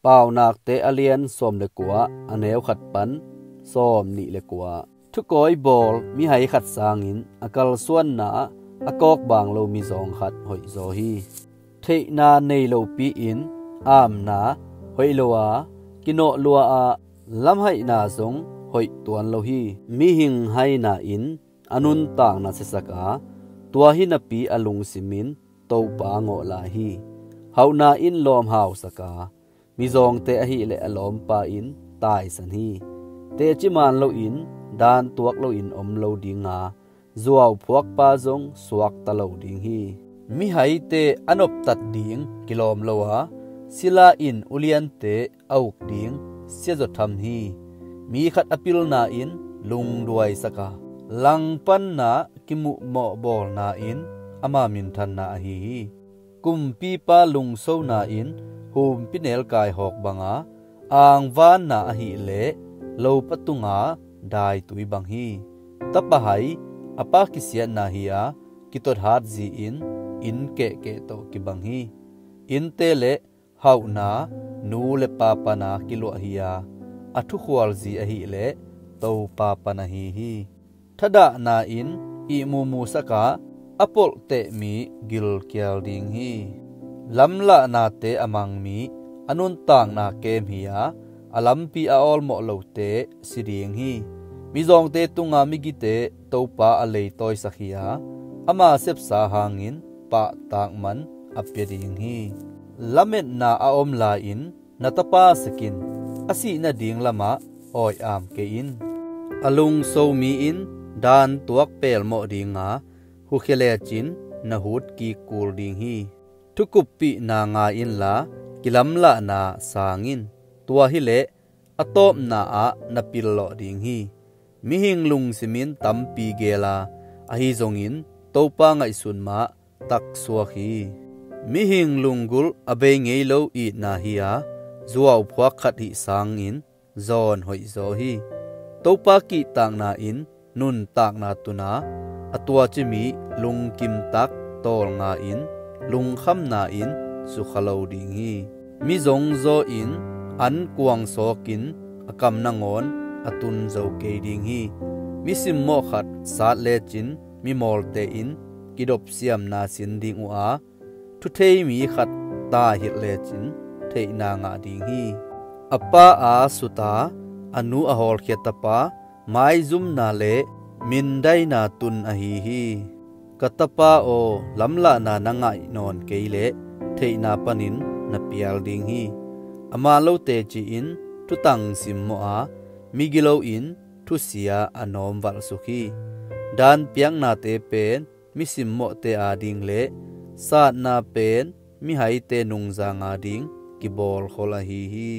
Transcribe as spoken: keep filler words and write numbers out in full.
Paunakte a lian sawm le kua, a neu khat pan sawm nih le kua. Thukawi bawl mihai khat sangin a kalsuanna ah a kawkbang lo mizawng khat hoihzaw hi. Theihna nei lopi-in amna hoih lo a, kinawh lua-a lamhaihna zong hoih tuan lo hi. Mihing haina in a nuntakna siasak a, tua hi napi a lungsim in Topa ngawh lai hi. Hauhna in lawm hausak a, mizawngte ahileh a lawmpa in taisan hi. Teci man loin, dan tuak loin om lo dinga, zuauphuakpa zong suakta lo ding hi. Mihaite a noptat ding kilawm lo a, sila in uliante a uk ding siazaw tham hi. Mi khat a pilna in lungduaisak a, langpanna kimuhmawh bawlna in ama minthanna ahi hi. Kumpipa lungsona in humpinel kaihawk banga, angvanna ahileh lopa tunga daitui bang hi. Tapa hai a pa kisiatna hi a, kitot hat zi-in inn kehkeh tawh kibang hi. Innte le hauhna nu le pa pana kiluah hi a, a thukhual zi ahileh Topa pan ahi hi. Thadahna in ihmumu sak a, a polhteh mi gilkial ding hi. Lamlahnate a mang mi a nuntakna kem hi a, a lampi a awlmawh lote si ding hi. Mizawngte tunga migite Topa a leitawisak hi a, ama sepsa hangin pahtak man a pia ding hi. Lametna a om lai-in na tapa sek in, a sih nading lamah awi-am kei in. A lungso mi in dan tuak pelmawh dinga, hukhia lecin na hut kik kul ding hi. Thukuppihna ngai inla, kilamlahna sang in, tua hileh a tawpna ah na pillawh ding hi. Mihing lungsim in tampi gel a, ahi zongin Topa ngaihsun mah taksuak hi. Mihing lunggulh a bei ngei lo itna hi a, zuauphuak khat hih sangin zawn hoihzaw hi. Topa kihtakna in nuntakna tun a, a tuaci mi lungkimtak tawlnga in lungkhamna in sukha lo ding hi. Mi zongzaw in an kuang sawkin a kam nangawn a tun zo kei ding hi. Mi simmawh khat sat lecin mimawlte in kidopsiamna sin ding uh a, thuthei mi khat taihilh lecin theihna ngah ding hi. A pa a suta a nu a hawlkhia tapa maizumna le mindaina tun ahi hi. Ka tapa aw, lamlahna na ngaih nawn kei leh theihna panin na pial ding hi. A man lo teci in thutang simmawh a, migilo in thusia a nawmvalhsuk hi. Dan piaknate pen mi simmawhte ading le satna pen mihaite nungzang ading kibawlkhol ahi hi.